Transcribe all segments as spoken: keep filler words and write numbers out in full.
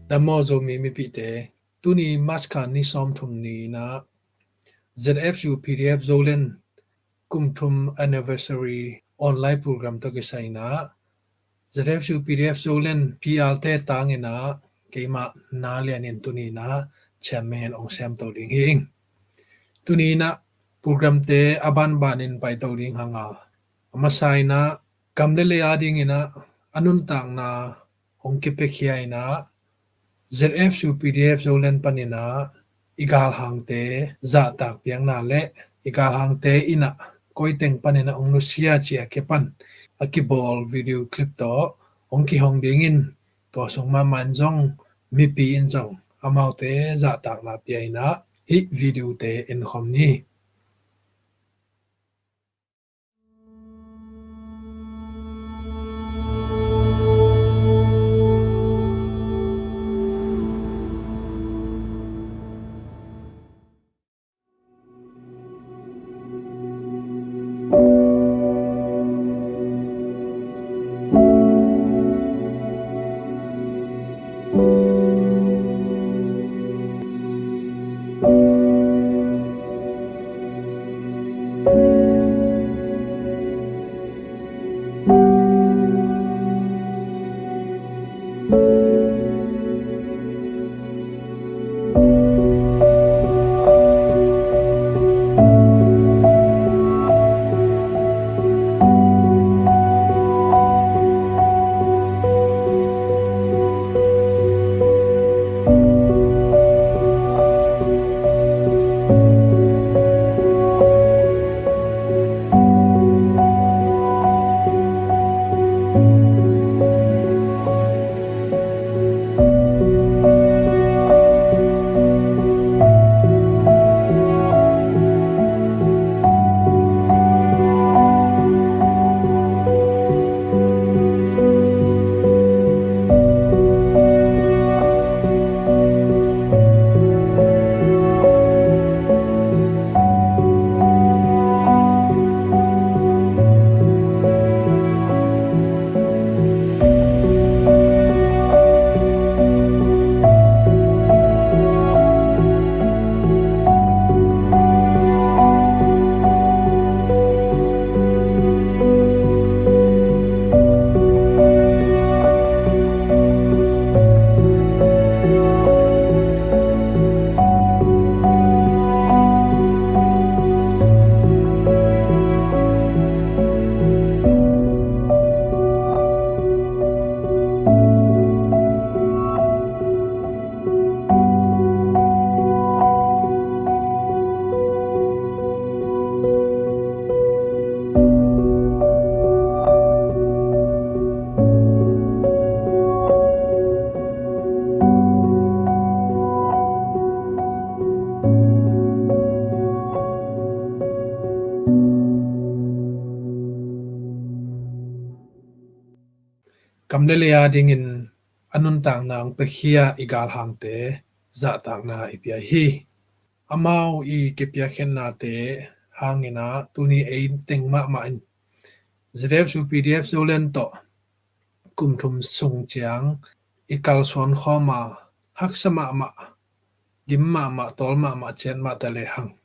Dam maw Zomi mipihte, tuni March kha ni sawmthum ni-in ah Z F U P D F Zoland kum thum anniversary online program tawh kisai-in ah Z F U P D F Zoland P R te tangin ah keimah Na Lian in tuni-in ah chairman hong semto ding hi ing. Tuni-in ah programte a banbanin paito ding hang a, a masa-in ah gam le lei adingin ah a nuntakna hong kipiakhia-in ah Z F U P D F Zoland panin ah i galhangte zahtak piakna le i galhangte in ah koi teng panin ah hong nusia cih a kipan a kibawl video clip tawh hong kihong dingin, tua sung mahmah in zong mipi in zong amaute zahtakna pia-in ah hih videote enkhawm ni. Gam le lei adingin a nuntakna hong piakhia i galhangte zahtakna i pia hi. Amau i kipiakkhiatnate hangin ah tuni ei teng mahmah in Z F U P D F Zoland tawh kum thum sung ciang i kalsuan khawm a, haksa mahmah, gim mahmah, tawl mahmah ciat mah ta lehang,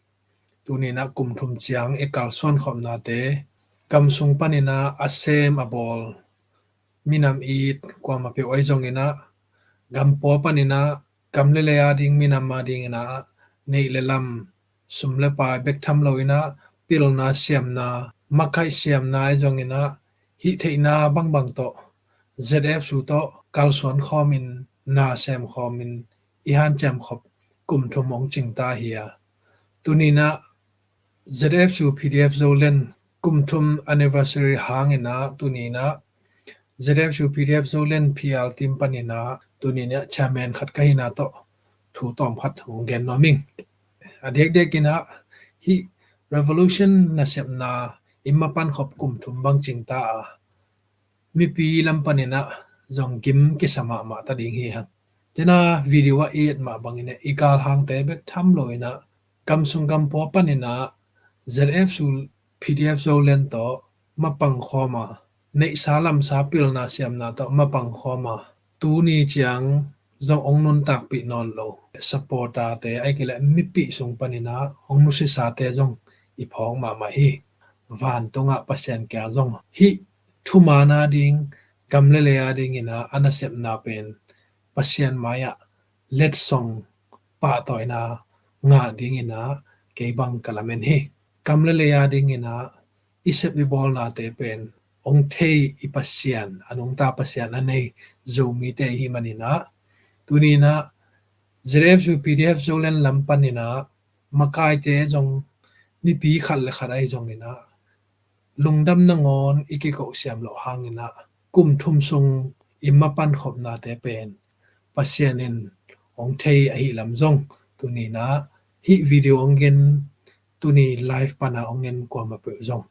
tuni-in ah kum thum ciang i kalsuan khawmnate, gam sung panin ah a sem a bawl minam it kuamah peuh ahi zongin ah, gam pua panin ah gam le lei ading minam adingin ah neih le lam, sum le pai bek tham loin ah pilna siamna, makaih siamna ahi zongin ah, hih theihna bangbang tawh Z F U tawh kalsuan khawmin, na sem khawmin i hanciam khop kum thum hong cingta hi a, tuni-in ah Z F U P D F Zoland kum thum anniversary hangin ah tuni-in ah Z F U P D F Zoland P R team panin ah tuni-in ah chairman khat ka hihna tawh thu tawm khat hong gen nuam ing. A diakdiakin ah hih revolution nasepna i mapan khop kum thum bang cingta a, mipi lam panin ah zong gim kisa mahmah ta ding hi hang. Tena video ah i et mah bangin ah i galhangte bek tham loin ah gam sung gam pua panin ah Z F U P D F Zoland tawh mapang khawm a, neihsa lamsa pilna siamna tawh mapang khawm a, tuni ciang zong hong nuntakpih nawn lo, supporter-te ahih kei leh mipi sung panin ah hong nusisate zong i phawk mahmah hi. Vantungah Pasian kiang zong hih thuman a ding, gam le lei a dingin ah a nasepna pen Pasian mai-ah letsong pahtawina ngah dingin ah kei bang ka lamen hi. Gam le lei a dingin ah i sep i bawlnate pen hong thei i Pasian, a nungta Pasian a nei Zomite i hih manin ah, tuni-in ah Z F U P D F Zoland lam panin ah makaite zong, mipi khat le khat ahi zongin ah, lungdam nangawn i kikoh siam loh hangin ah, kum thum sung i mapan khopnate pen Pasian in hong thei ahih lam zong, tuni-in ah hih video hong gen, tuni live pan a hong gen kuamah peuh zong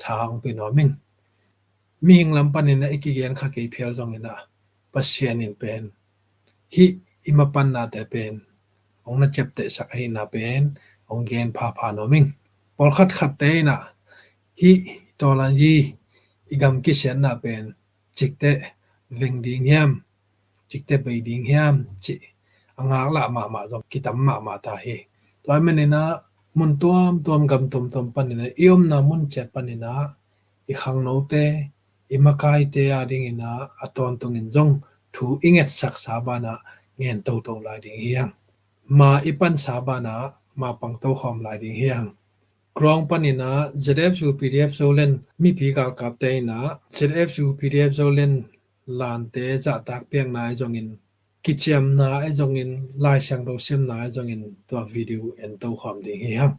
tha hong pia nuam ing. Mihing lam panin ah i kigen kha kei phial zongin ah, Pasian in pen hih i mapannate pen hong na ciaptehsak ahihna pen hong gen phapha nuam ing. Pawlkhat khatte in ah, hih tawlan hi, i gam kisiatna pen cikteh veng ding hiam, cikteh bei ding hiam cih a ngaklah mahmah zong kitam mahmah ta hi. Tua ahih manin ah mun tuamtuam, gam tuamtuam panin ah, i omna mun ciat panin ah i khangnote, i makaite a dingin ah a tawntungin zong thu i ngetsaksa banah ngen toto lai ding hi hang. Ma i pansa banah ma pang tokhawm lai ding hi hang. Ground panin ah Z F U P D F Zoland mipi galkapte in ah Z F U P D F Zoland lante zahtak piakna ahi zongin, kiciamna ahi zongin, Lai Siangtho siamna ahi zongin tua video en tokhawm ding hi hang.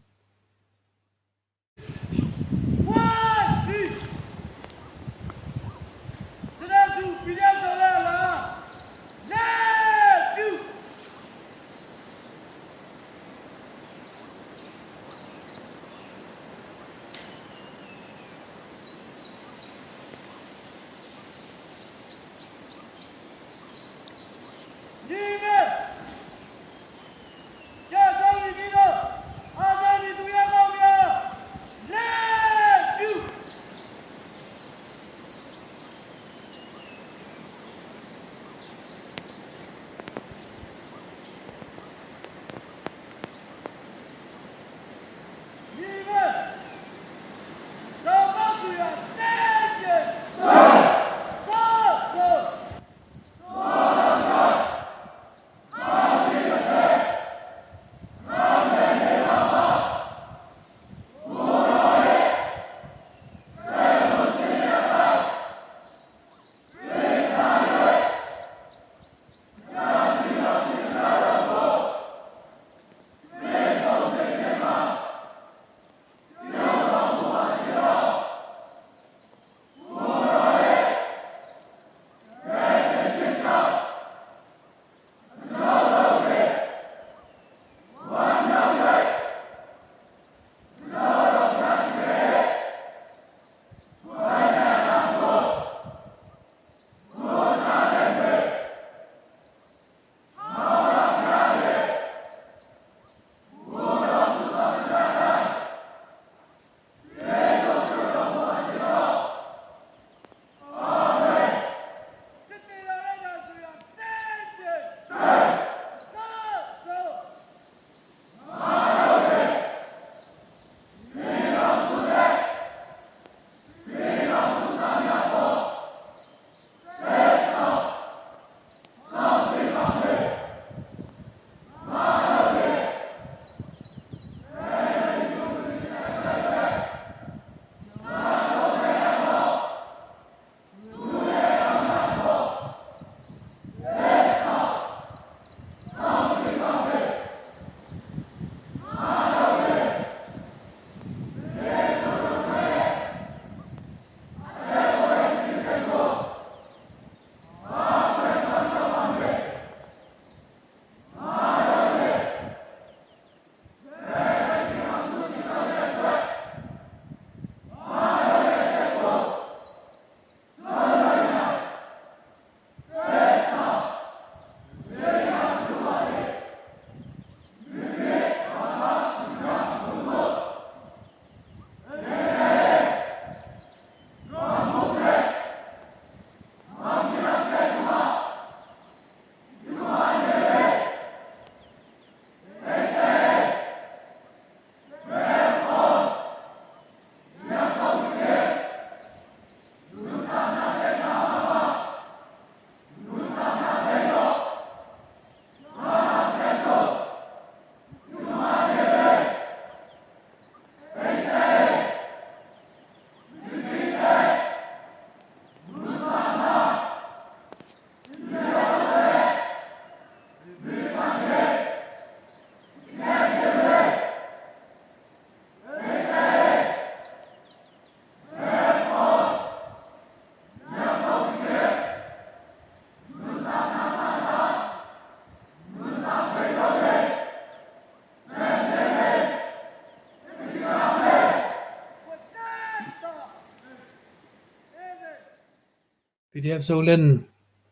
PDF Zoland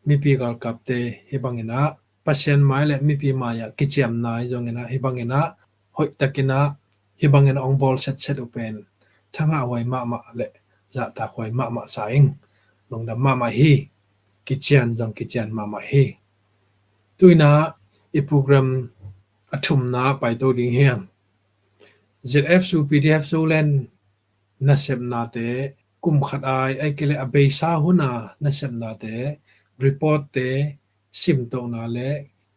mipi galkapte hih bangin ah Pasian mai le mipi mai-ah kiciamna hi zongin ah hih bangin ah hoihtakin ah hih bangin ah hong bawl setset uh pen thangah huai mahmah le zahtak huai mahmah sa ing. Lungdam mahmah hi. Kician zong kician mahmah hi. Tuinah i program a thumna paito ding hiam? ZFU PDF Zoland nasepnate kum khat ai ai kei le a beisa huna nasepnate reportte simtohna le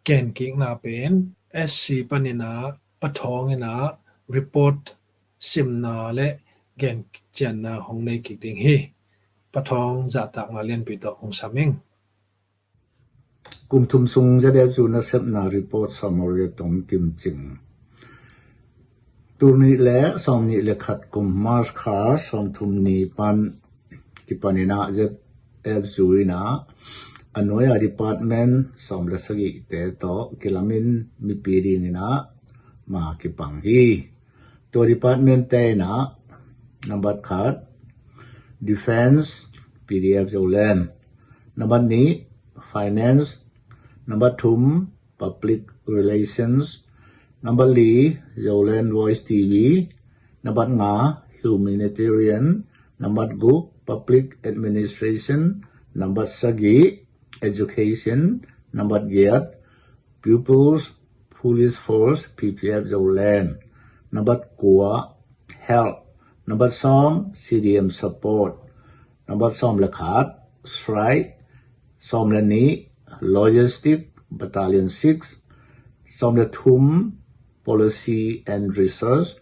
genkikna pen SC paninah pathawngin ah report simna le gencianna hong nei kik ding hi. Pathawng zahtakna lianpi tawh hong sam ing. Kum thum sung ZFU nasepna report summary a tong kimcing. Tul nih le sawm nih le khat kum March kha sawm thum ni pan kipaninah ZFU inah a nuai-a department sawm le sagihte tawh kilamin mipi dinginah ma kipang hi. Tua departmentte inah nambat khat Defence, PDF Zoland. Nambat nih Finance. Nambat thum Public Relations. Nambat li Zoland Voice TV. Nambat nga Humanitarian. Nambat guk Public Administration. Nambat sagih Education. Nambat giat Pupils Police Force, PPF Zoland. Nambat kua Health. Nambat sawm CDM Support. Nambat sawm le khat Strike. Sawm le nih Logistic Battalion six. Sawm le thum Policy and Research.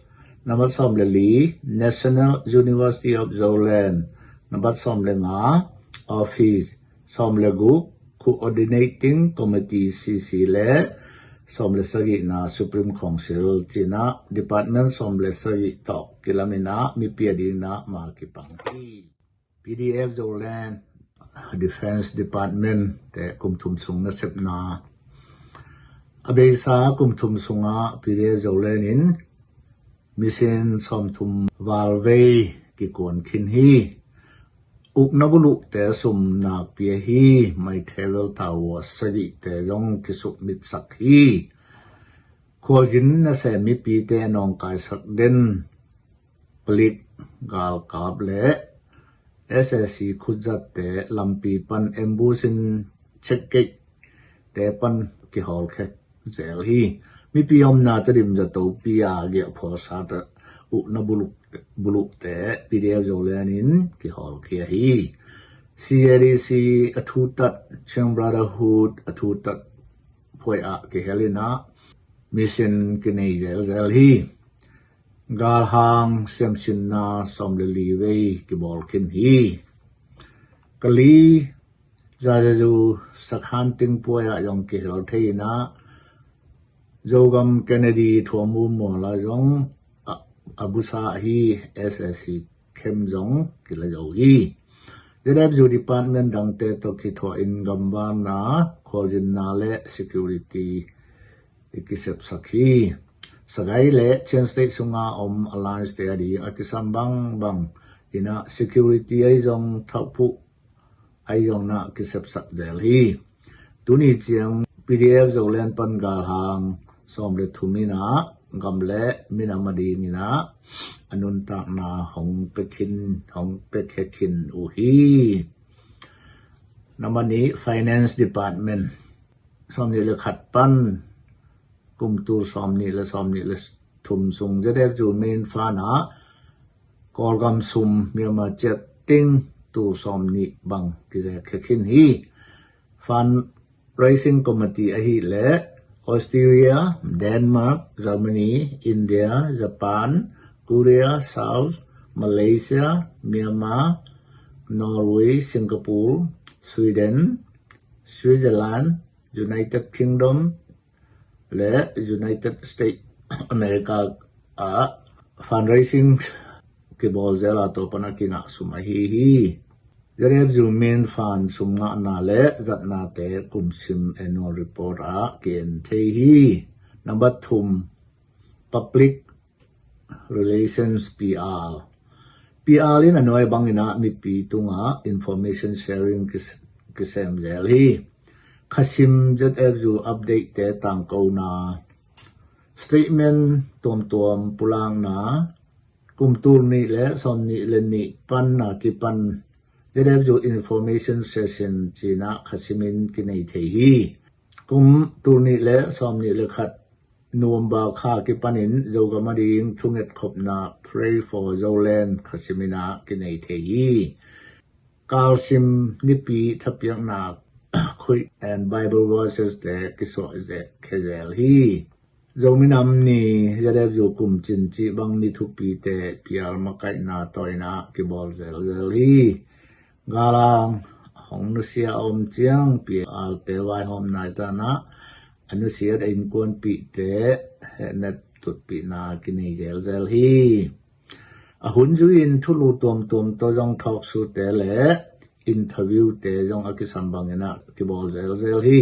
Nambat sawm le li National University of Zoland. Nambat sawm le nga Office. Sawm le guk Coordinating Committee, CC, le sawm le sagihna Supreme Council cinah department sawm le sagih tawh kilaminah mipi a dinginah ma kipang hi. PDF Zoland Defence Department te kum thum sung nasepna a beisa kum thum sungah PDF Zoland in mission sawmthum valvei kikuan khin hi. Ukna buluhte sum nakpi ahi maithei vel tawh sagihte zong kisukmitsak hi. Khualzin nasem mipite a nawngkaisak den palik galkap le SAC khutzatte lampi pan ambush in checkgate te pan kihawlkhia zel hi. Mipi omna Tedim zatopi a giahphual sat a ukna buluh, buluhte PDF Zoland in kihawlkhia hi. CJDC a thutat, Chin Brotherhood a thutat phuai ah kihelinah mission kinei zelzel hi. Galhang siamsinna sawm le li vei kibawl khin hi. Kali Zazazu sakhan tingpuai ah zong kihel thei inah Zogam Kennedy thuamu muala zong a, a busa hi. SAC khem zong kila zo hi. ZFU department dangte tawh kithuah in gamvanna, khualzinna le security i kisepsak hi. Sagai le Chin State sunga om alliance te a ding a kisam bangbang inah security ahi zong thauhphuh ahi zong nah kisepsak zel hi. Tuni ciang PDF Zoland pan galhang sawm le thum inah gam le minam a dinginah a nuntakna hong pekhin hong pekhekhin uh hi. Nambat nih Finance Department. Sawm nih le khat pan kum tul sawm nih le sawm nih le thum sung ZFU Main Fund ah Kawlgam sum Myanmar kyat ting tul sawm nih bang kizelkhia khin hi. Fundraising Committee ahih leh Australia, Denmark, Germany, India, Japan, Korea South, Malaysia, Myanmar, Norway, Singapore, Sweden, Switzerland, United Kingdom le United States America ah fundraising kibawl zel a tua pan a kingah sum ahi hi. ZFU Main Fund sum ngahna le zatnate kumsim annual report ah ki-en thei hi. Nambat thum, Public Relations, PR. Pi Al in a nuai bangin ah mipi tungah information sharing kis-, kisem zel hi. Khasim Z F U update te tangkona, statement tuamtuam pulakna, kum tul nih le sawm nih le nih pan a kipan Z F U information session cih ah Khasim in kinei thei hi. Kum tul nih le sawm nih le khat November kha kipanin Zogam ading thungetkhopna Pray for Zoland Khasim in ah kinei thei hi. Kalsim nipi thapiakna Quiz and Bible Verses te kisuah ze-, khe zel hi. Zomi Nam Ni, Z F U kum cin cih bang ni thupi te Pi Al makaihna tawh in ah kibawl zelzel hi. Galang hong nusia a om ciang Pi Al te vaihawmna i tan ah a nusiat a innkuanpihte hehnet tutpihna kinei zelzel hi. A hun zui-in thulu tuamtuam tawh zong talk show te le interview te zong a kisam bangin ah kibawl zelzel hi.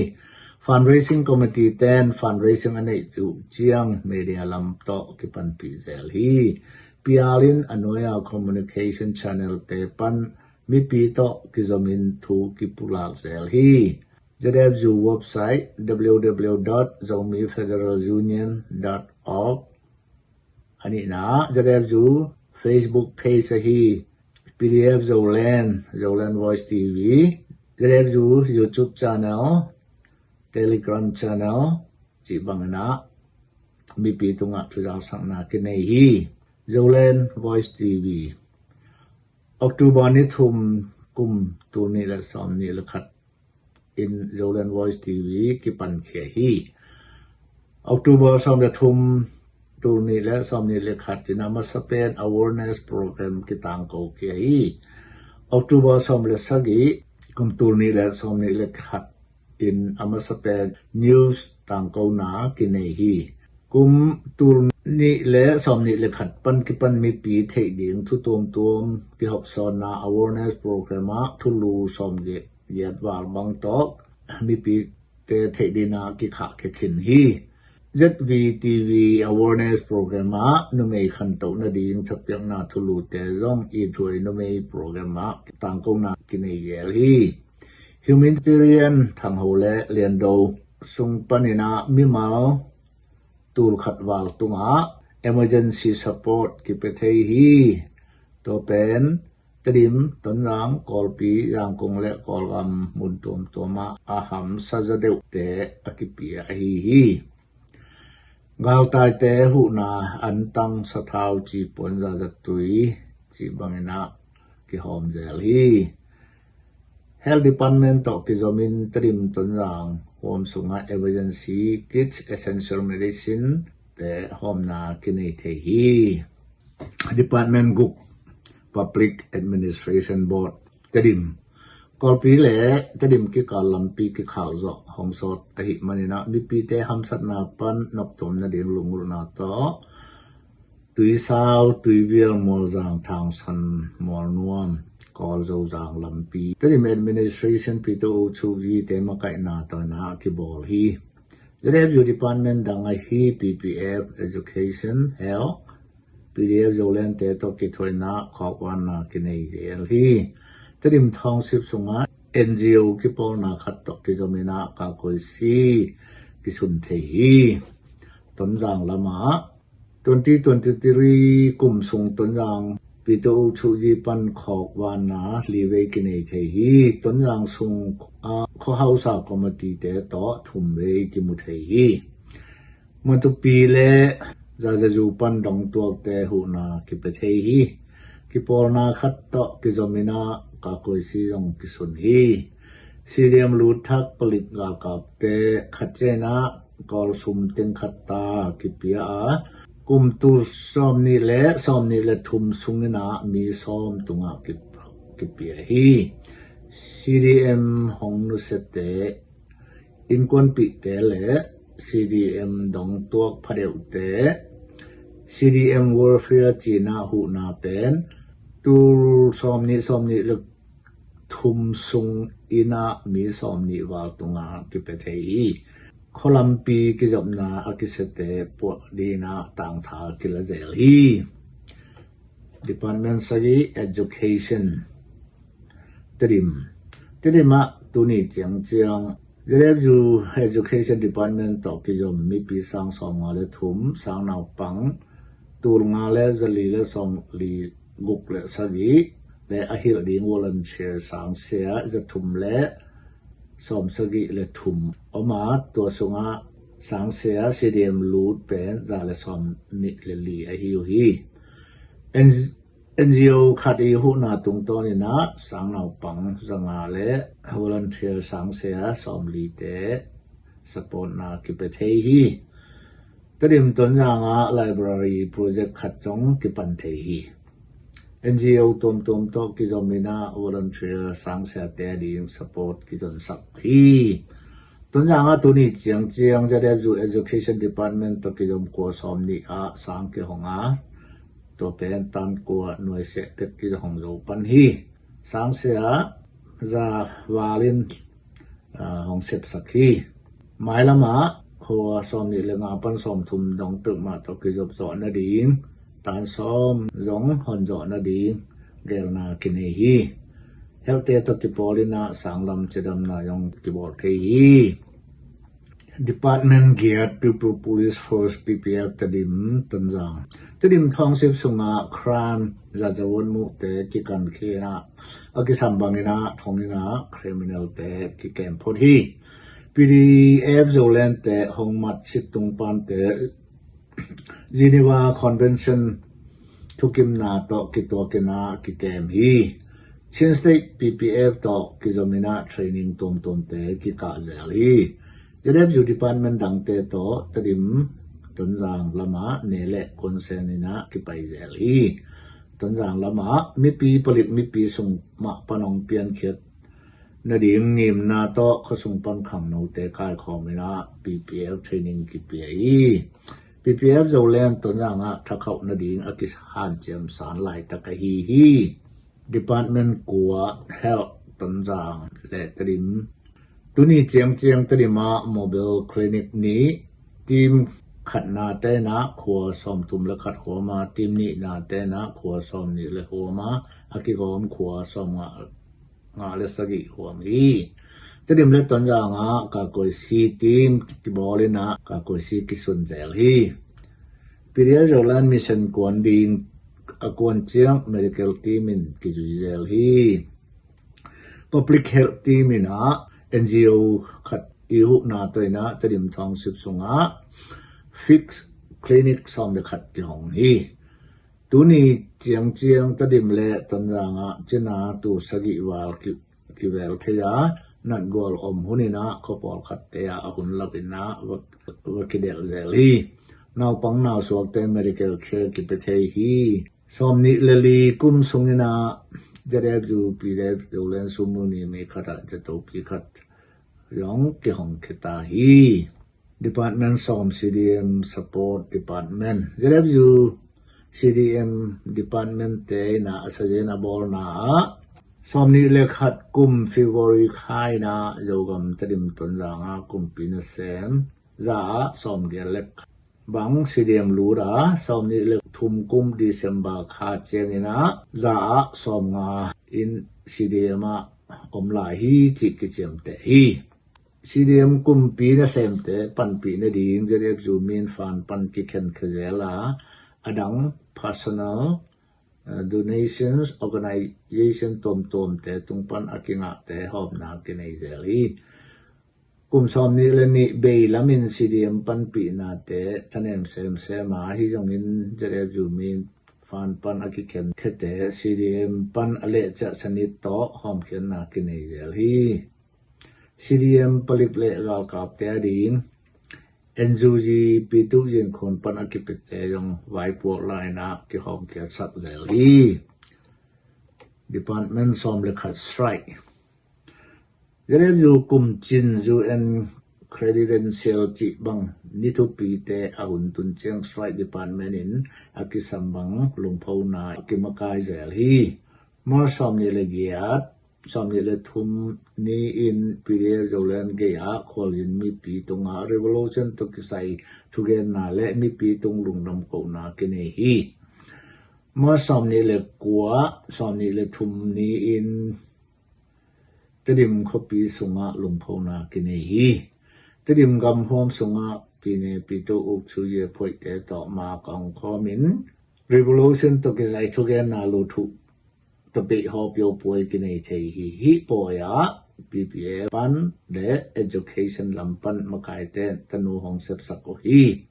Fundraising committee ten fundraising a neih uh ciang media lam tawh kipanpih zel hi. Pi Al in a nuai a communication channel te pan mipi tawh kizomin thu kipulak zel hi. Z F U website W W W dot zomi federal union dot org, a nihna Z F U Facebook page ahi P D F Zoland, Zoland Voice T V, Z F U YouTube channel, Telegram channel cih bangin ah mipi tungah thuzaksakna kinei hi. Zoland Voice T V, October ni thum, kum tul nih le sawm nih le khat in Zoland Voice T V kipankhia hi. October sawm le thum, tul nih le sawm nih le khat in a masa pen awareness program kitangko khia hi. October sawm le sagih, kum tul nih le sawm nih le khat in a masa pen news tangkona kinei hi. Kum tul nih le sawm nih le khat pan kipan mipi theih ding thu tuamtuam kihopsawnna awareness program ah thulu sawm giat, giat val bang tawh mipite theih dingin ah kikhahkhia khin hi. Z V T V awareness program ah numei khantoh nading thapiakna thulute zong ithuai numei program ah tangkona kinei zel hi. Humanitarian thangho le liando sung panin ah mimal tul khat val tungah emergency support kipia thei hi. Tua pen Tedim, Tonzang, Kawlpi, Zangkong le Kawlgam mun tuamtuam ah a hamsa za deuhte a kipia ahi hi. Galtaite huhna antang sathau cipuan zazatui cih bangin ah kihawm zel hi. Health Department tawh kizomin Tedim Tonzang huam sungah emergency kits, essential medicine te hawmna kinei thei hi. Department guk, Public Administration Board, Tedim, Kawlpi le Tedim kikal lampi kikhak zawh hong sawt ahih manin ah mipite hamsatna pan noptuam nading lungulhna tawh Tuisau, Tuibial, Mualzang, Thangsan, Mualnuam, Kawl Zozang lampi Tedim Administration P two O Chuji te makaihna tawh in ah kibawl hi. Z F U department dang ahi P P F, Education, Health, P D F Zoland te tawh kithuaina khawkvanna kinei zel hi. Tedim Township sungah N G O kipawlna khat tawh kizomin ah kakoisi kisun thei hi. Tonzang lamah twenty twenty-three kum sung Tonzang P two O Chuji pan khawkvanna li vei kinei thei hi. Tonzang sung ah khuahausa committee te tawh thum vei kimu thei hi. Matupi le Zazazu pan dongtuakte huhna kipia thei hi. Kipawlna khat tawh kizomin ah kakoisi zong kisun hi. C D M lut thak palik galkapte khat ciangin ah Kawl sum teng khat ta kipia a, kum tul sawm nih le sawm nih le thum sungin ah mi sawm tungah kip-, kipia hi. C D M hong nusiate, innkuanpihte le C D M dongtuak phadeuhte, C D M welfare cih in ah huhna pen tul sawm nih, sawm nih le thum sungin ah mi sawm nih val tungah kipia thei hi. Khualampi kizopna a kisiate puah dingin ah tangtha kila zel hi. Department sagih, Education. Tedim. Tedim ah tuni ciangciang ZFU Education Department tawh kizom mipi sang sawmnga le thum, sang naupang tulnga le zali le sawmli guk le sagih le a hilh ding volunteer sangsia zathum le sawmsagih le thum om a, tua sungah sangsia CDM lut pen za le sawmnih le li ahi uh hi. NGO khat i huhna tungtawnin ah sang naupang zanga le volunteer sangsia sawmlite supportna kipia thei hi. Tedim Tonzang ah library project khat zong kipan thei hi. NGO tuamtuam tawh kizomin ah volunteer sangsiate ading support kizonsak hi. Tonzang ah tuni ciangciang ZFU Education Department tawh kizom khua sawmnih ah sang kihong a, tua pen tan kua nuaisiah tek kizahong zo pan hi. Sangsia za valin hong sepsak hi. Mailamah khua sawmnih le nga pan sawmthum dong peuhmah tawh kizop zawh nading tan sawm zong hon zawh nading gelna kinei hi. Helte tawh kipawlin ah sanglam cidamna zong kibawl thei hi. Department giat, People Police Force, PPF, Tedim Tonzang. Tedim township sungah crime, zazawan muhte kikan khin ah, a kisam bangin ah thongin ah criminal te kikem phot hi. PDF Zoland te hong mat sit tung pante Geneva Convention thukimna tawh kituakin ah kikem hi. Chin State PPF tawh kizomin ah training tuamtuamte kikah zel hi. ZFU department dangte tawh Tedim Tonzang lamah ne le kuansen in ah kipai zel hi. Tonzang lamah mipi palik mipi sung mah pan hong piankhiat nading ngimna tawh khuasung pan khangnote kaikhawmin ah PPF training kipia hi. PPF Zoland Tonzang ah thakhauh nading a kihanciam san laitak ahi hi. Department kua, Health Tonzang le Tedim. Tuni ciangciang Tedim ah mobile clinic nih, team khatna te in ah khua sawmthum le khat huam a, team nihna te in ah khua sawmnih le huam a, a kigawm khua sawmnga nga le sagih huam hi. Tedim le Tonzang ah Kakoisi team kibawlin ah Kakoisi kisun zel hi. PDF Zoland Mission kuan ding a kuan ciang medical team in kizui zel hi. Public health team in ah NGO khat i huhna tawh in ah Tedim township sungah fix clinic sawm le khat kihong hi. Tuni ciangciang Tedim le Tonzang ah cina tul sagih val ki, kivel thei a, natgual om hun in ah khua pawlkhatte ah a hun lap in ah va, va kidelh zel hi. Naupang nausuakte medical care kipia thei hi. Sawmnih le li kum sungin ah ZFU PDF Zoland Sumuni mi khat ah zatopi khat zong kihong khita hi. Department sawm, CDM Support Department. ZFU CDM Department te in ah a sazen a bawlna ah sawmnih le khat kum February kha in ah Zogam Tedim Tonzang ah kumpi nasem za ah sawmgiat le bang CDM lut a, sawmnih le thum kum December kha ciangin ah za ah sawmnga in CDM ah om lai hi cih kiciamteh hi. CDM kumpi nasemte panpih nading ZFU min fan pan kikhen khezel a, a dang personal, uh, donations, organization tuamtuamte tung pan a kingahte hawmna kinei zel hi. Kum sawmnih le nih bei lamin CDM panpihnate thanem semsem a, hi zongin ZFU min fan pan a kikhen khete CDM pan a lehciah sanit tawh hawmkhiatna kinei zel hi. CDM palik le galkapte ading NUG pituk zinkhun pan a kipite zong vaipuak lainah kihawmkhiatsak zel hi. Department sawm le khat strike. ZFU kum cin UN credential cih bang ni thupite a hun tun ciang strike department in a kisam bang lungphona a kimakai zel hi. March sawmnih le giat, sawmnih le thum ni-in PDF Zoland gei-ah khualzin mipi tungah revolution tawh kisai thugenna le mipi tung lungdam kohna kinei hi. March sawmnih le kua, sawmnih le thum ni-in Tedim khuapi sungah lungphona kinei hi. Tedim gamhuam sungah pine pito ukchu ye phoihte tawh ma kong khawmin revolution tawh kizai thugenna luthuh tawh beih hawpio puai kinei thei hi. Hih pawi-ah P P F pan le education lam pan makaite tanu hong sepsak uh hi.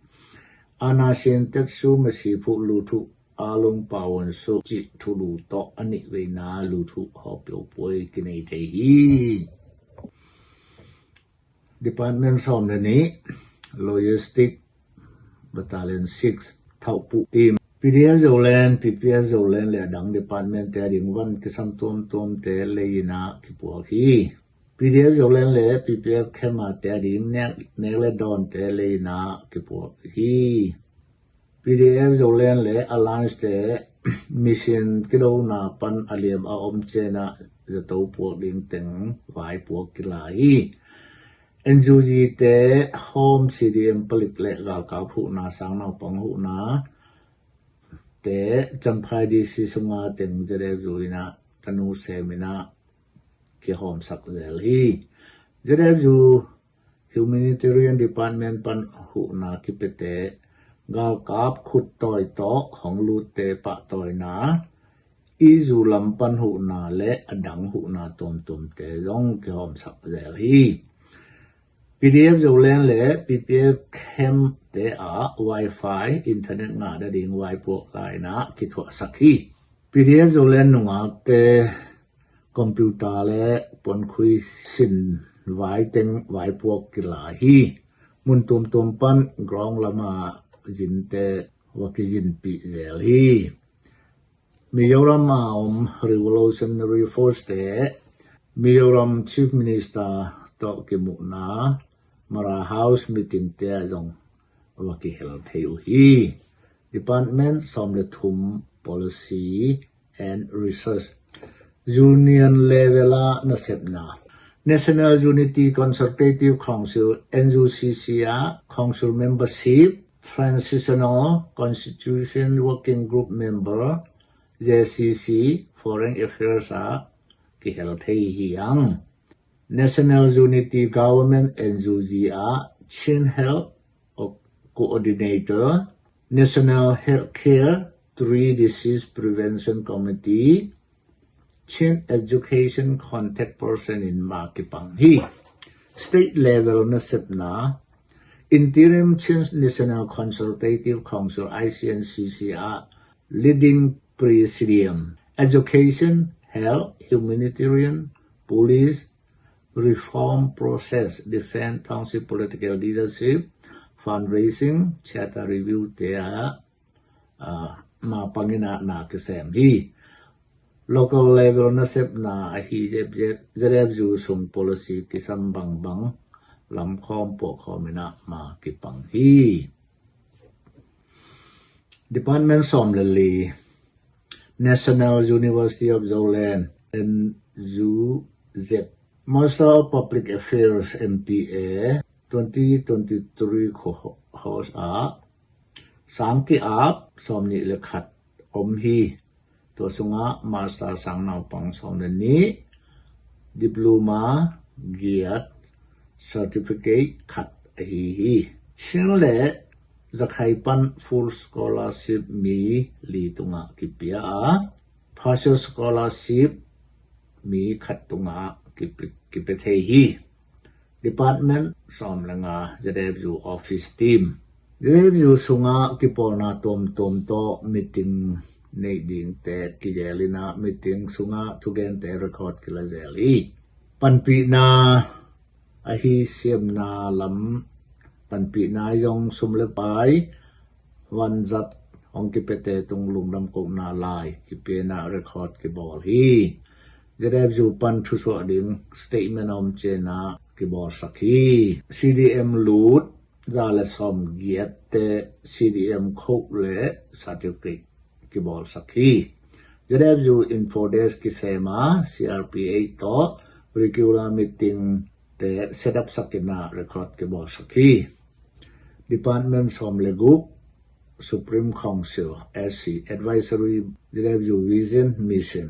Ana sin teksu masi phuh luthuh alung pawon su cih thulu tawh a nih veina luthuh hawpio puai kinei thei hi. Department sawm le nih, Logistic Battalion six, Thauhpuh Team. P D F Zoland, P P F Zoland le a dang department te a ding van kisam tuamtuamte lei-in ah kipuak hi. P D F Zoland le P P F Khema te a ding nek, nek le dawnte lei-in ah kipuak hi. P D F Zoland le Alliance te mission kidona pan a liam a om ciangin ah zato puak ding teng vai puak kila hi. N U G te Home C D M palik le galkap huhna, sang naupang huhna te Champhai D C sunga teng Z F U in ah tanu semin ah kihawmsak zel hi. Z F U Humanitarian Department pan huhna kipiate galkap khut tawi tawh hong lutte pahtawina, I U lam pan huhna le a dang huhna tuamtuamte zong kihawmsak zel hi. P D F Zoland le P P F Khema te ah Wi-Fi, internet ngah nading vaipuak la-in ah kithuahsak hi. P D F Zoland nungakte computer le puankhui sin vai teng vaipuak kila hi. Mun tuamtuam pan ground lama zinte va kizinpih zel hi. Mizoram a om Revolutionary Force te Mizoram Chief Minister tawh kimuhna Mara House meeting te ah zong va kihel thei uh hi. Department sawm le thum, Policy and Research. Union level ah nasepna. National Unity Consultative Council, N U C C ah Council membership, Transitional Constitution Working Group member, J C C, Foreign Affairs ah kihel thei hi ang. National Unity Government, N U G ah Chin Health Coordinator, National Healthcare Three Disease Prevention Committee, Chin Education Contact Person in ma kipang hi. State level nasepna, Interim Chin National Consultative Council, I C N C C ah Leading Presidium, Education, Health, Humanitarian, Police, Reform Process, Defense, Township Political Leadership, Fundraising, Charter Review te ah, ah, ma pangin ah na kisem hi. Local level nasepna ahi Z F U, Z F U sung policy kisam bangbang lamkhawm puakkhawm in ah ma kipang hi. Department sawm le li, National University of Zoland, N U Z, Master of Public Affairs, M P A, twenty twenty-three cohort ah sang ki-ap sawmnih le khat om hi. Tua sungah master sang naupang sawm le nih, diploma giat, certificate khat ahi hi. Chin le Rakhine pan full scholarship mi li tungah kipia a, partial scholarship mi khat tungah kipi-, kipia thei hi. Department sawm le nga, Z F U Office Team. Z F U sungah kipawlna tuamtuam tawh meeting neih dingte kigelin ah meeting sungah thugente record kila zel hi. Panpihna ahi siamna lam panpihna zong sum le pai vanzat hong kipiate tung lungdam kohna lai kipia in ah record kibawl hi. Z F U pan thusuah ding statement a om ciangin ah kibawlsak hi. C D M lut za le sawm giatte C D M code le certificate kibawlsak hi. Z F U Info Desk kisem a, C R P H tawh regular meeting te set up sak in ah record kibawlsak hi. Department sawm le guk, Supreme Council, S C, Advisory, Z F U Vision Mission,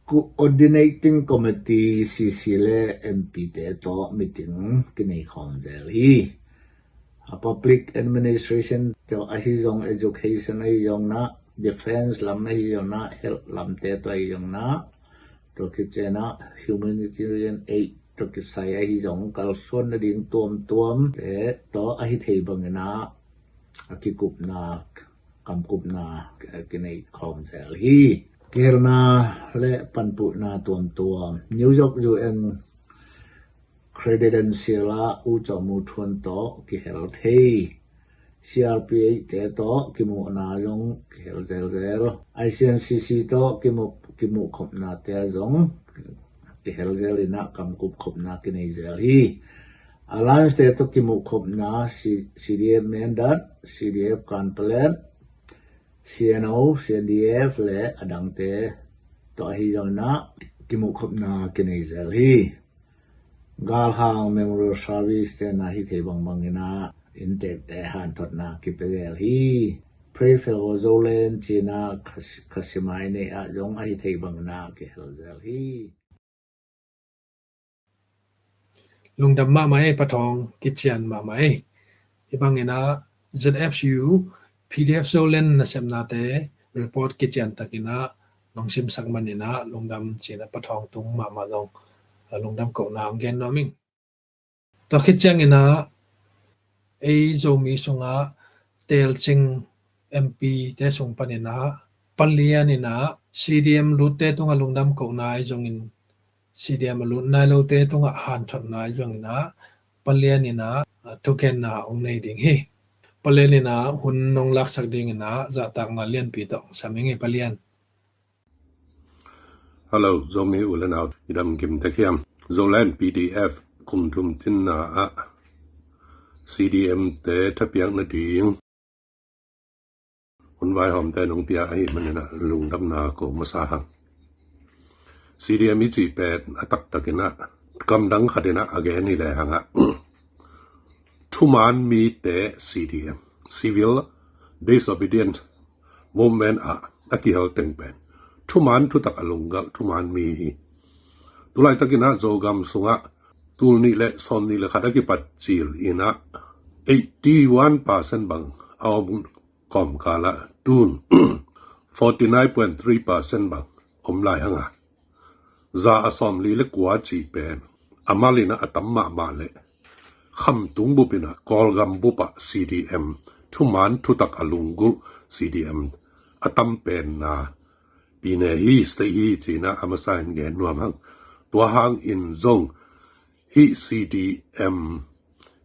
Coordinating Committee, C C le M P te tawh meeting kinei khawm zel hi. A public administration tawh ahi zong, education ahi zong na, defense lam ahi zong na, health lamte tawh ahi zong na, tua khit ciangin humanitarian aid tawh kisai ahi zong kalsuan nading tuamtuam te tawh ahi thei bangin a kikupna, kamkupna kinei khawm zel hi. Kihelna le panpihna tuamtuam New York U N Credential ah U Cawm U Thuan tawh kihel thei. C R P H te tawh kimuhna zong kihel zelzel. I C N C C tawh kimuh, kimuh khopna te zong kihel zel in a kamkup khopna kinei zel hi. Alliance te tawh kimuh khopna C-, C D F Mindat, C D F Kanpalet, C N O, C N D F le adangte tawh ahi zong in a kimuh khopna kinei zel hi. Galhang Memorial Service te na hi thei bangbang in a inntekte hanthotna kipia zel hi. Pray for Zoland ci-in a Khas-, Khasimai nei ah zong ahi thei bangin a kihel zel hi. Lungdam mahmah ei, Pa Thawng, kician mahmah ei. Hi bangin a Z F U P D F Zoland nasepnate report kician takin a nong simsak manin a lungdam ci-in a Pa Thawng tung mahmah zong lungdam kohna hong gen nuam ing. Tua khit ciangin a ei Zomi sungah teelcing M P te sung panin a palian in a C D M lutte tungah lungdam kohna ahi zongin, C D M a lut nai lote tungah hanthotna ahi zongin a palian in a thugenna hong nei ding hi. Palian in a hun nong laksak dingin a zahtakna lianpi tawh hong sam ing hi, palian. Hello, Zomi u le nau, i dam kim tek hiam? Zoland P D F kum thum cinna ah C D M te thapiak nading hun vaihawmte nong pia ahih manin a lungdamna ko masa hang. C D M i cih pen a taktakin a kamdang khatin a a gen hi le hang a thuman mite C D M, Civil Disobedience Movement ah a kihel teng pen thuman thutak a lunggulh thuman mi hi. Tulaitakin a Zogam sungah tul nih le sawmnih le khat a kipat cil in a eighty one percent bang a om kawmkal ah tun forty nine point three percent bang om lai hang a, za a sawmli le kua cih pen a mal in a a tam mahmah le Khamtung bup in a Kawlgam bup ah C D M thuman thutak a lunggulh C D M a tam penna Pyine hi, state hi ci-in a a masa in gen nuam hang. Tua hangin zong hih C D M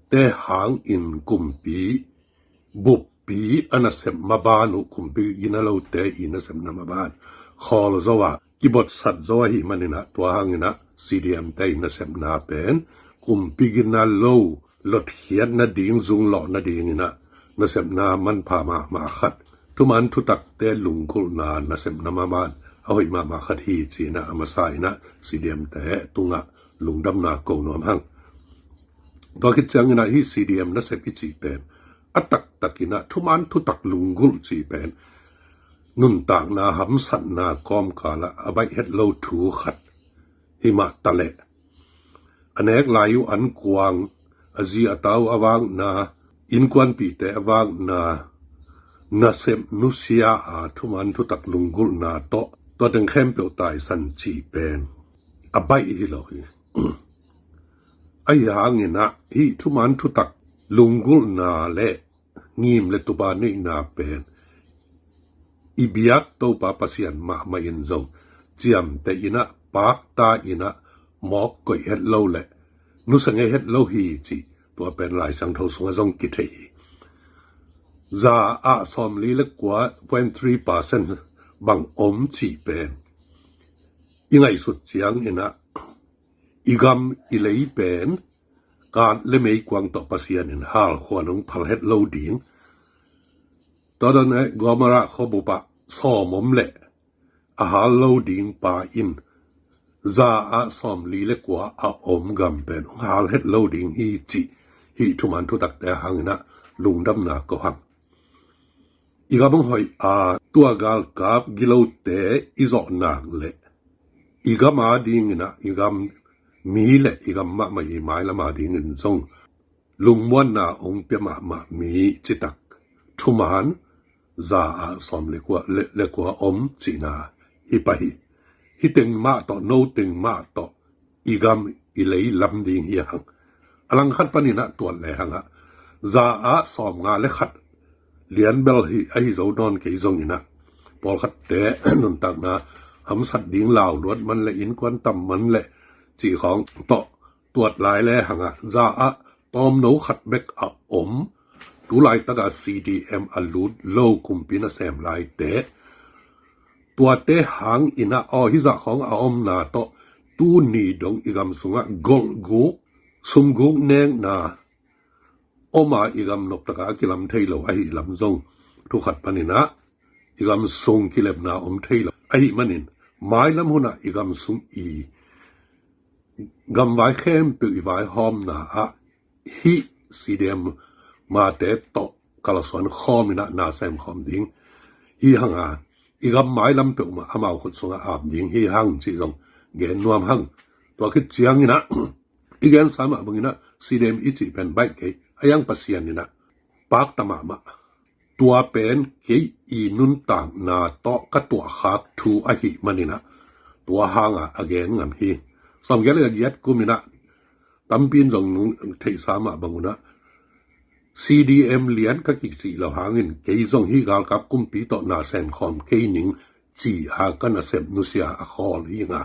te hangin kumpi buppi a nasep maban uh, kumpi gina lote i nasepna maban khawl zo a kibotsat zo ahih manin a tua hangin a C D M te i nasepna pen kumpi gina lo lotkhiat nading, zunglawh nadingin a nasepna manpha mahmah khat, thuman thutakte lunggulhna nasepna maban a hoih mahmah khat hi ci-in a a masa in a C D M te tungah lungdamna ko nuam hang. Tua khit ciangin a hih C D M nasep i cih pen a taktakin a thuman thutak lunggulh cih pen nuntakna hamsatna kawmkal ah a baih het lo thu khat hi mah taleh a nek lai uh an kuang, a zi a ta uh a vakna, innkuanpihte a vakna nasep nusia a thuman thutak lunggulhna tawh tua teng khempeuh taisan cih pen a baih hi lo hi. Ahi hangin a hih thuman thutak lunggulhna le ngim le tupa neihna pen i biak Topa Pasian mahmah in zong ciamteh in a, pakta in a, mawk koih het lo le nusia ngei het lo hi cih tua pen Lai Siangtho sungah zong kithei hi. Za ah sawmli le kua point three percent bang om cih pen i ngaihsut ciangin a i gam i lei pen kat le meikuang tawh Pasian in halkhuan hong phal het lo ding. Sodom le Gomorrah khuabup ah sawm om leh a hal lo ding pa in za ah sawmli le kua a om gam pen hong hal het lo ding hi cih hih thuman thutakte hangin a lungdamna ko hang. i gam hong hoih a, tua galkap gilote i zawh nak leh i gam a dingin ah, i gam mi le i gam mahmah i mailam a dingin zong lungmuanna hong pia mahmah mi citak thuman za ah sawm le kua, le, le kua om cihna hi pah hi. Hih teng mah tawh, no teng mah tawh i gam i lei lam ding hi hang. A langkhat panin ah tuat le hang ah za ah sawmnga le khat lian bel hi, ahi zo nawn kei zongin ah, pawlkhatte nuntakna hamsat ding lau luat man le innkuan tam man le cih khawng tawh tuat lai le hang ah za ah tawmno khat bek a om, tu laitak a C D M a lut lo kumpi nasem laite, tuate hangin ah aw, hih zah khawng a omna tawh tuni dong i gam sungah golhguk, sumguk nekna om a, i gam noptak a kilam thei lo ahih lam zong thu khat panin ah i gam sung kilemna om thei lo ahih manin, mailam hun ah i gam sung i gamvai khempeuh i vaihawmna ah hih C D M mate tawh kalsuan khawmin ah na sem khawm ding hi hang a, i gam mailam peuhmah amau khut sungah ap ding hi hang cih zong gen nuam hang. Tua khit ciangin ah i gensa mah bangin ah C D M i cih pen baih kei, a yang Pasian in ah pakta mahmah. Tua pen kei i nuntakna tawh ka tuahkhak thu ahih manin ah tua hang a a gen ngam hi. Sawmgiat le giat kumin ah tampi in zong nung theihsa mah bangun ah C D M lian ka kicih lo hangin kei zong hih galkap kumpi tawh na sem khawm kei ning ci a ka nasep nusia a khawl hi nga.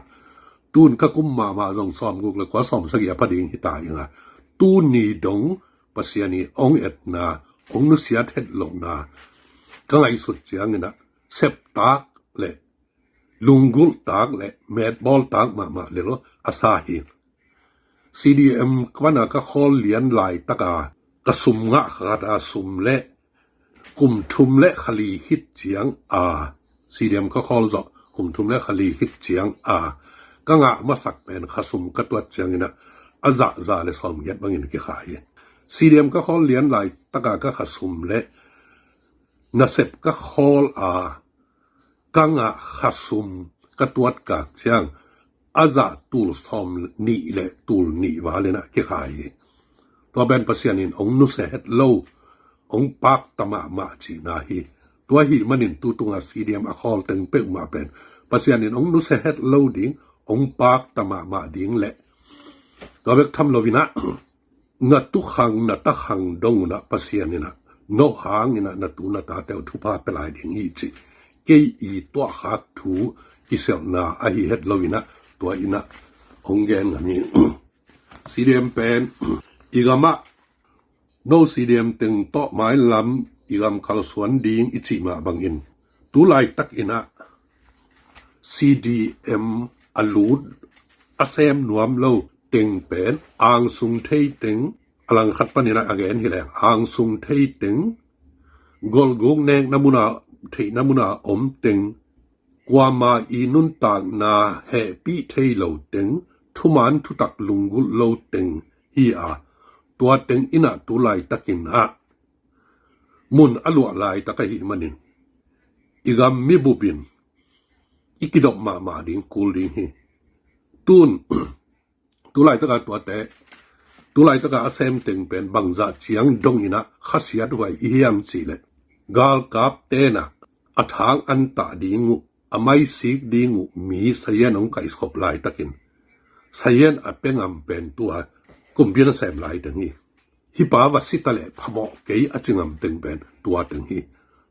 Tun ka kum mahmah zong sawmguk le kua, sawmsagih a pha ding hi ta hi nga. Tuni dong Pasian i hong etna, hong nusiat het lohna ka ngaihsut ciangin ah septak le lunggulhtak le metbawltak mahmah lel a sa hi. C D M ka pan a ka khawl lian laitak a ka sum ngah khat a, sum le kum thum le kha li khit ciang a, C D M ka khawl zawh kum thum le kha li khit ciang a ka ngah masak pen khasum ka tuat ciangin ah a zah za le sawmgiat bangin kikha hi. C D M ka khawl lian laitak a ka khasum le nasep ka khawl a ka ngah khasum ka tuat kak ciang a zah tul sawmnih le tul nih val in ah kikha hi. Tua pen Pasian in hong nusia het lo, hong pakta mahmah cihna hi. Tua ahih manin tu tunga C D M a khawl teng peuhmah pen Pasian in hong nusia het lo ding, hong pakta mahmah ding le tua bek tham loin ah na tukhang na takhang dong un ah Pasian in ah no hangin ah na tu na tate uh thupha pia lai ding hi cih kei i tuahkhak thu kiselhna ahi het loin ah tua in ah hong gen ngam hi. C D M pen i gam ah no C D M teng tawh mailam i gam kalsuan ding i cih mah bangin tu laitakin ah C D M a lut a sem nuam lo teng pen angsung thei teng, a langkhat panin ah a gen hi leng angsung thei teng, golhguk nekna mun a, theihna mun a om teng, kuama i nuntakna hehpih thei lo teng, thuman thutak lunggulh lo teng hi a, tua teng in ah tu laitakin ah mun a luah laitak ahih manin i gam mibup in i kidop mahmah ding kul ding hi. Tun tu laitaka tuate, tu laitaka a sem teng pen bangzah ciang dongin ah khasiat huai i hiam cih leh galkap ten ah a thang an tah ding uh, a maisik ding uh mi sayan hong kaihkhop laitakin sayan a pia ngam pen tua kumpi nasem lai teng hi. Hih pa va si ta leh phamawh kei a ci ngam teng pen tua teng hi.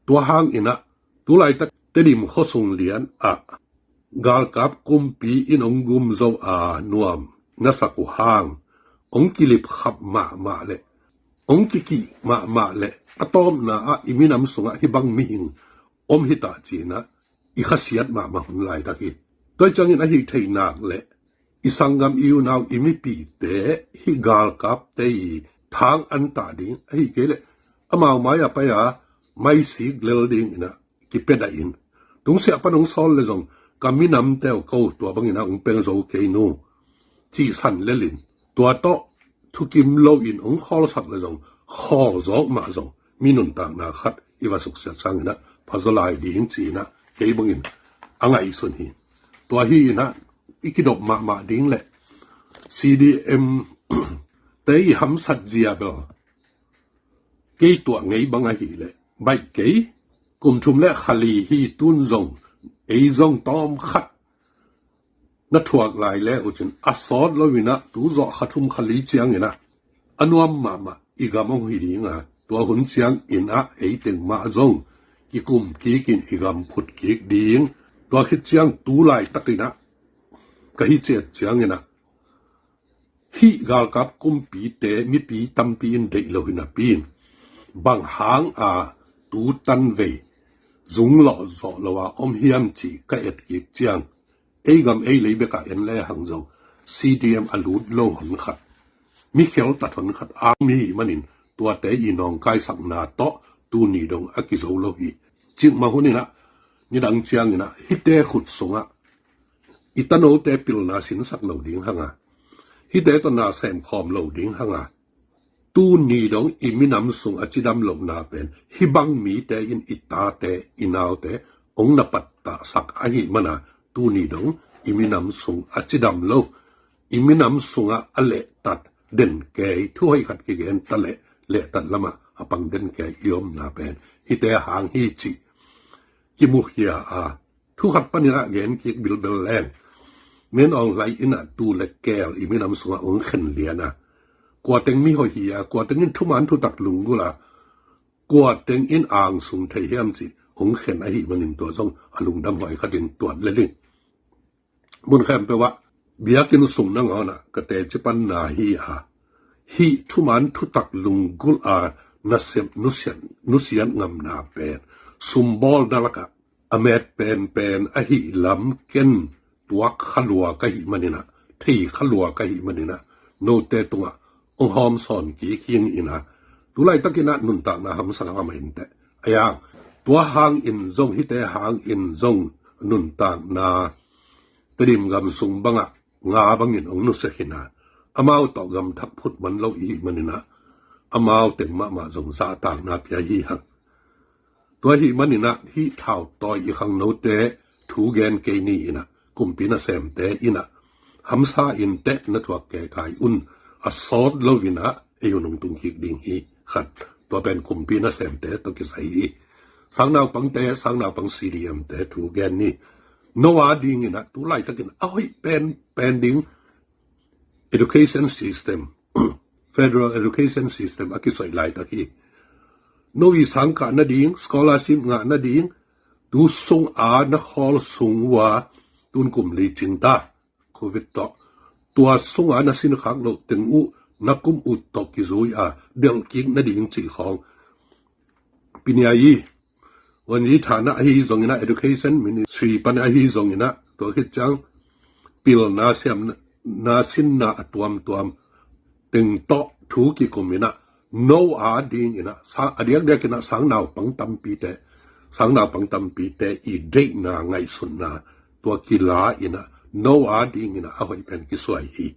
Tua hangin ah tu laitak Tedim khuasung lian ah galkap kumpi in hong gum zo a nuam na sak uh hang hong kilip khap mahmah leh hong kikih mahmah leh a tawpna ah i minam sungah hih bang mihing om hi ta ci-in ah i khasiat mahmah hun laitak hi. Tua ciangin ahi theih nak leh i sanggam i unau i mipite hih galkapte i thang an tah ding ahi kei leh amau mai a pai a maisik lel dingin ah kipia dah in, tungsiah pan hong sawl leh zong ka minamte uh ko tua bangin ah hong peng zo kei nu cih san lel in, tua tawh thukim loin hong khawlsak leh zong khawl zawk mah zong mi nuntakna khat i va suksiat sang inah phazaw lai ding ci inah kei bangin a ngaihsun hi. Tua hi inah i kidop mahmah ding le C D M te i hamsat zia bel kei tuah ngei bang ahih leh baih kei. Kum thum le kha li hi, tun zong ei zong tawm khat na thuak lai le uh cin a sawt lo inah tu zawh kha thum kha li ciang inah a nuam mahmah i gam hong hi ding a, tua hun ciang inah ei teng mah zong kikum kik in i gam phut kik ding. Tua khit ciang tu laitak inah ka hi ciat ciang inah hih galkap kumpite mipi tampi in deih lo hi napi in bang hang a tu tanvei zung lawh zawh lo a om hiam cih ka et kik ciang ei gam ei lei bekah en le hang zong C D M a lut lo hon khat, mi kheltat hon khat a mi hih manin tuate i nawngkaisakna tawh tuni dong a kizo lo hi. Cikmah hun inah nidang ciang inah hihte khut sungah i tanote pilna sinsak lo ding hanga, hihte tawh na semkhawm lo ding hanga, tuni dong i minam sung a cidam lohna pen hih bang mite in i tate i naute hong na pattahsak ahih mana tuni dong i minam sung a cidam lo, i minam sungah a lehtat den kei, thu hoih khat kigen ta leh lehtat lamah a pang den kei i omna pen hihte hang hi cih kimukhia a, thu khat panin ah gen kik bilbel leng, Min Aung Hlaing inah tu le keel i minam sungah hong khen lian a, kua teng mi hoih hi a, kua teng in thuman thutak lunggulh a, kua teng in angsung thei hiam cih hong khen ahih manin tua zong a lungdam huai khatin tuat le ling. Mun khempeuh ah biakinn sung nangawn ah ka teci panna hi a, hih thuman thutak lunggulh a nasep nusiat, nusiat ngamna pen sumbawlna lakah a met penpen ahih lam ken tuak kha lua ka hih manin ah, thei kha lua ka hih manin ah, note tungah hong hawm sawn kik hi ing inah, tu laitakin ah nuntakna hamsa kha mah inteh. A yang, tua hangin zong, hihte hangin zong nuntakna Tedim gam sung bangah nga bangin hong nusia khin a, amau tawh gam thak phut man lo i hih manin ah amau teng mahmah zong zahtakna pia hi hang. Tua hih manin ah hih thautawi i khangnote thu gen kei ni inah, kumpi nasemte inah hamsa inteh, na thuak kekai un, a sawt lo inah ei hun hong tung kik ding hi. Khat, tua pen kumpi nasemte tawh kisai hi. Sangnaupangte, sangnaupang C D M te thu gen ni. No a ding inah tu laitakin a hoih penpen ding education system, federal education system a kisoih laitak hi. No i sangkah nading, scholarship ngah nading, tu sung a na khawl sung uh a, tun kum li cin ta, Covid tawh, tua sung a na sinkhak loh teng uh na kum uh tawh kizui a delh kik nading cih khawng, Pi Nia i, Wan Yi Than ah ahi zong inah, Education Ministry pan ahi zong inah, tua khit ciang pilna siamna, na sinna a tuamtuam teng tawh thu kikum inah, no a ding inah, sa, a diakdiak inah sangnaupang tampite, sangnaupang tampite i deihna ngaihsutna tua kila inah, no a ding inah a hoih pen kisuai hi.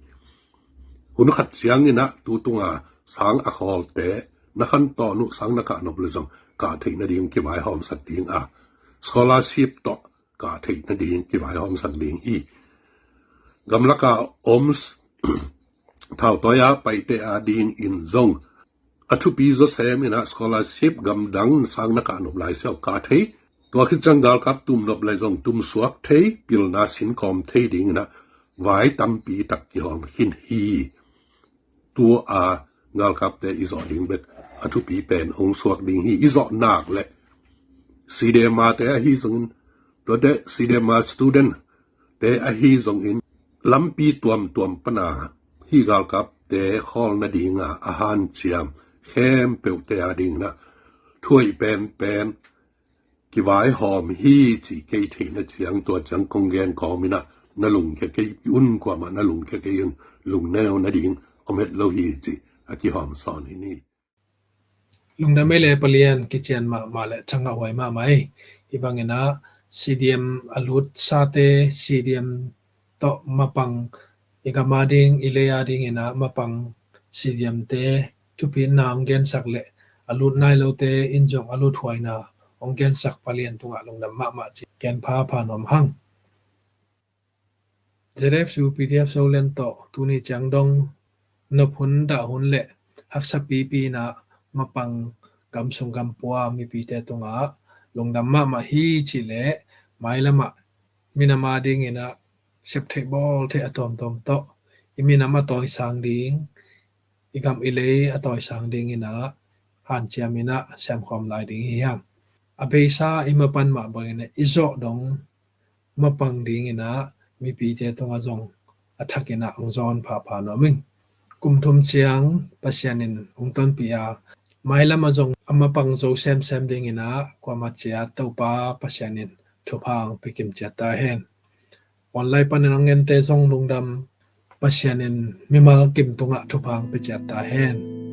Hun khat ciang inah tu tunga sang a khawlte na khantawn uh, sang na kah nop le zong kah theih nading kivaihawmsak ding a, scholarship tawh kah theih nading kivaihawmsak ding hi. Gamlaka om thautawi a paite a dingin zong a thupi zawsem inah scholarship gamdang sang na kah nop lai siau kah thei, tua khit ciang galkap tum nop lai zong tum suak thei, pilna sinkawm thei ding inah vai tampi tak kihawm khin hi. Tua galkapte i zawh ding bek a thupi pen hong suak ding hi. I zawh nak le C D M A te ahi zongin, tuate C D M A student te ahi zongin, lampi tuamtuam pana hih galkapte khawl nadinga a hanciam khempeuhte a ding inah thu hoih penpen kivaihawm hi cih kei theihna ciang, tua ciang kong gen kawm inah na lungkia kei un, kuamah na lungkia kei un, lungneu nading om het lo hi cih a kihawm sawn hi ni. Lungdam ei le Palian, kician mahmah le thangah huai mahmah ei. Hih bang inah C D M a lut sate, C D M tawh mapang, i gam a ding, i lei a ding inah mapang C D M te thupi na hong gensak le a lut nai lote in zong a lut huaina hong gensak palian tungah lungdam mahmah ci. Ken pha pha nuam hang. ZFU PDF Zoland tawh tuni ciang dong nop hun dah hun le haksa pipi inah mapang gam sung gam pua mipite tungah lungdam mahmah hi cih leh mailamah minam a dinginah sep theih bawl theih a tawmtawm tawh i minam a tawisang ding, i gam i lei a tawisang dinginah hanciam inah siamkhawm lai ding hi hang. A beisa i mapan mah banginah i zawh dong mapang dinginah mipite tungah zong a thakinah hong zawn phapha nuam ing. Kum thum ciang Pasian in hong tonpih a, mailam ah zong a mapang zo semsem dinginah kuamah ciat Topa Pasian in thupha hong pia kim ciat ta hen. Online panin hong ente zong lungdam, Pasian in mimal kim tungah thupha hong pia ciat ta hen.